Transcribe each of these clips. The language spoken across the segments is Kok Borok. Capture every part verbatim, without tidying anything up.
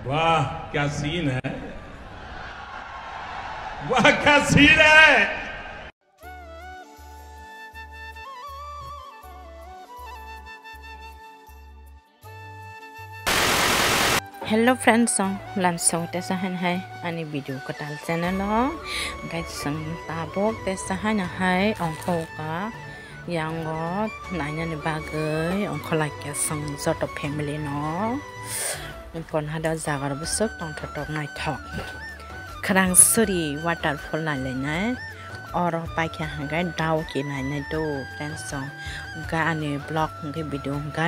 वाह, क्या सीन है, वाह, क्या सीन है। Hello friends, song lamsong tesa han hai ani video kwtal channel o, guys, song tabuk tesa han hai ongkho ka. Yango nainani bagwi ongkhorlaikha chwng joto family no. Ponhada jaga rok bwswk tongthok thok naithok. Khwrangsuri waterfall nailainai. Oro paikha hwnkhe Dawki nainai do friends song. Hwnkhe ani vlog hwnkhe video hwnkhe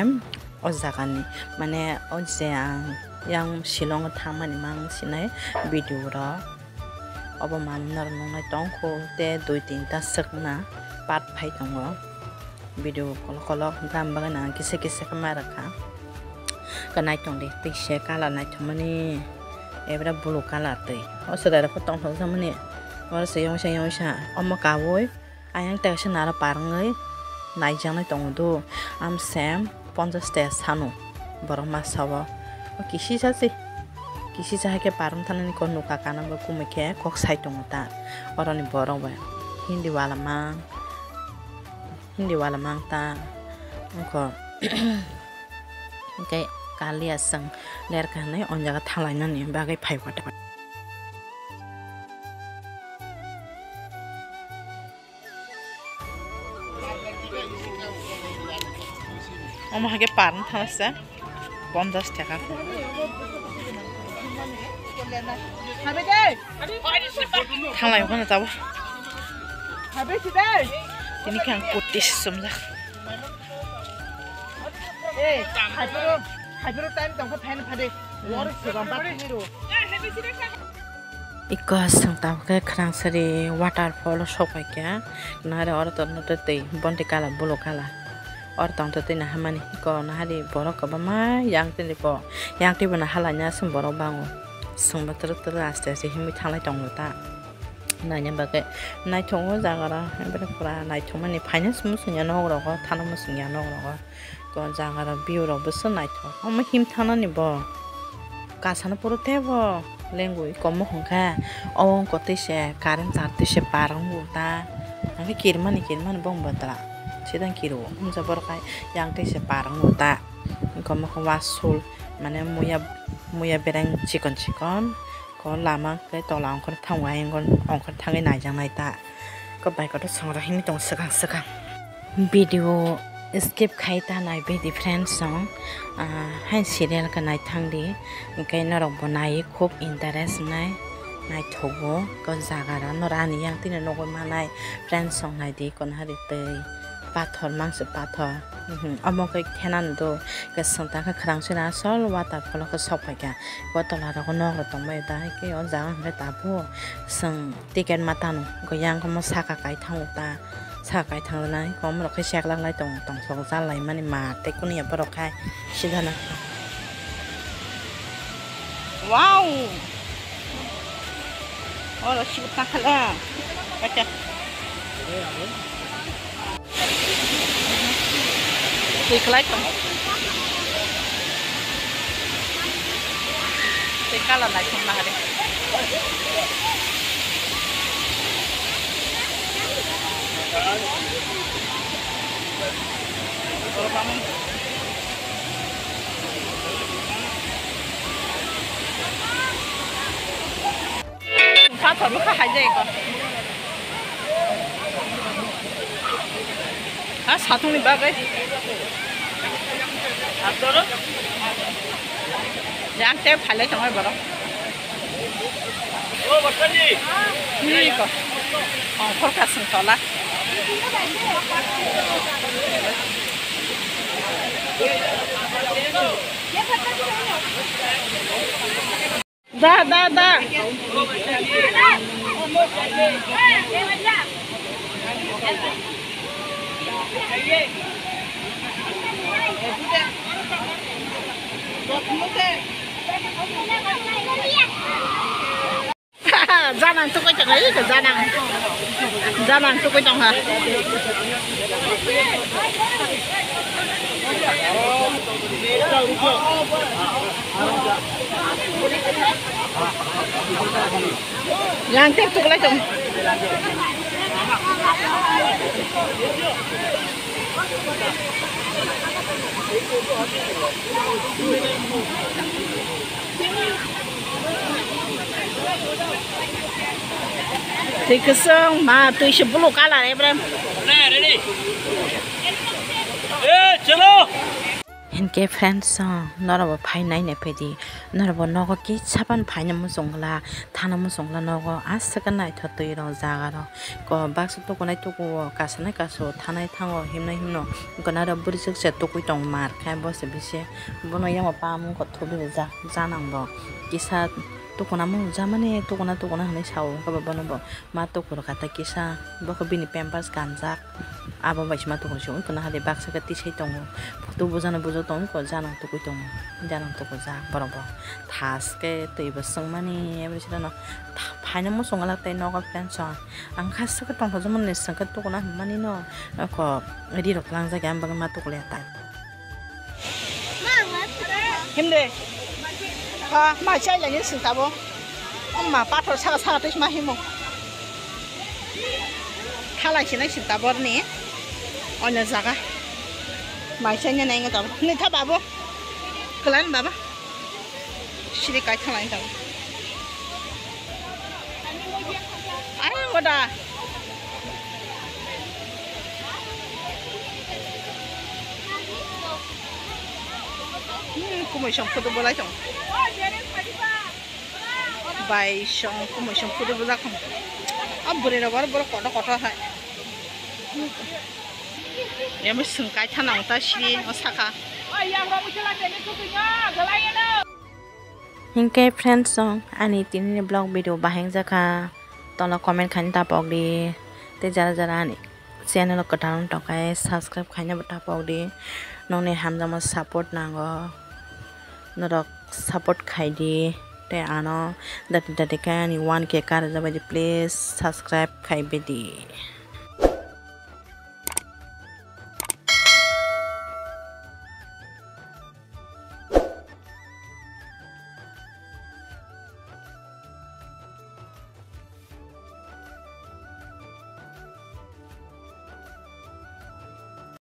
o jagani, mane o je ang yang Shillong o thangmani mang sinai video rok. Obo mam norok nungnai tongkho tei dui tinta swkna part phai tongo. Video kolok kolok hwnkhe ang bagwi nang kisa kisa khe ma rwkha. Khe naitong di twi se colour naithokmani, ebra blue colour twi. O chwrai rok khe tongthok jakmani, oro se yongsa yongsa omo kaui. Ayang tei kaisa naro parwngwi naijaknai tongo do. Amsem ponchash taka sano borok masa o. O kisisa se, kisisa hai khe parwng thanani kok nukha kana bo kumui khe kok sai tongo ta. Oroni borok bai Hindi wala mang, Hindi wala mang ta. Wngkha hwnkhe kaliya chwng lerka hinwi o jaga thanglainani bagwi phai kha. Omo hai khe parwng thangsa ponchash taka. Thanglai phano tabuk. Tini khe ang kurti se chumjak. Iko chwng tabuk khe Khwrangsari waterfall o sok pai kha. Nare oro tongma twi twi bonti colour blue colour. Oro tongtwi twi naharmani iko nahari borok kwbangma yang twi bo, yang twi bo nahar laina aswk borok bango. Chwngbo twrwk twrwk aste aste himwi thanglai tongo ta. Naina bagwi naithok o jaga rok, pura naithokmani phaina se muchungya nok rogo, thana muchungya nok rogo. Ko jaga rok view rok bwswk naithok. Omo him thangnani bo kasano puro tebo lengwi komo hwnkha. O wngkha twi se current tar twi se par wngo ta. Hwnkhe kirmani kirmani bo wng bwtla. Sidang kiro o. Himsa borok hai yang twi se par wngo ta. Komo khe wasul mane muya muya bereng chikon chikon. Ko lama khe tola ongkhor thango ayang ongkhor thangwi naijaknai ta. Ko bike o to songra himwi tongo swkang swkang. Video skip khai ta nai bidi friends song, ah, hai serial khe naithang di, hwnkhe norok bo nai khub interest wngnai, naithogo ko jaga rok norok ani yang tini nugwi manai friends song nai di kono hari twi pathor mangsi pathor, mhm, omo khe khenani do khe chwng ta khe khwrang sina asol waterfall o khe sok phaikha, bo tola rogo nok rok tongbai da khe o jaga hwnkhe tabuk chwng. Ticket ma tano, hwnkhe yang omo saka kai thango ta, saka kai thang nai, kom rok khe seklak lai tongo, tong sok jal lai mani ma tei kuni ya borok khai sida na. Wow! Oro sibuk tang khala. Kacha. Twi kwlai tong. Twi colour naithok nahari. Pathor bwkha hai jai ko. Ha, satung ni bagwi. Yang te phalai tongoi borok. Ni ko. Ongkhor kasing tola. Da, da, da. Janang tukui tong, iko janang. Janang tukui tong ha. Yang tep tuklai tong. Twi kwchwng ma, twi se blue colour, Ibrahim. Ready? Eh, chalo! Hinkhe friends, norokbo phai naina phaidi, norokbo nogo kisa phano phaina muchungla, thana muchungla nogo aswk khe naithok twi rok jaga rok. Ko baksa tukunai tukuo, kasanai kaso, thanai thango, himnai himno, gwnaro bwrwi chwksa tukui tongo mar khe bo se bisi, bono yamo pamung kok thubui rijak janang bo kisa tukuna mung jamani tukuna tukuna hinui sao, hwnkhe bo bono bo ma tukurok kata kisa, bo khe bini pampers kanjak. Abo bai se ma tukuna se wngkha na hade baksa khe tisai tongo. Photo bujana bujak tongo, janang tukui tongo. Janang tukujak borok bo. Thas khe twi bo swngmani, abo se no phaina muchung glak tei nogo friends o. Ang kha swkhe tongthokjak mani swngkhe tukuna hinmani no. Oko ri rok langjak ya, ang bagwi ma tukliya ta. Himde. Ha, ma chai lani sing tabo. Amma pathor saka saka twi ma himo. Thalai sinai sing tabor ni. Oina jaga. Ma chai ni nai tabo. Ni tha babo. Kelan baba. Siri kai thalai tabo. Are wada. Hmm, kumui song photo bolai tong. Bai song kumui song photo bolak tong. A bwrwi rok aro borok kotor kotor hai. Emo swng kai thana ta siri o saka. Hinkhe friends song ani tini ni vlog video bahai wngjakha, tola comment khaina tapok di tei jara jara ani channel o kwtal wng tongkha subscribe khaina bo tapok di, nokni hamjakma support nango, norok support khai di tei ano dati dati khe ani one K karjak bai di, please subscribe khai bai di.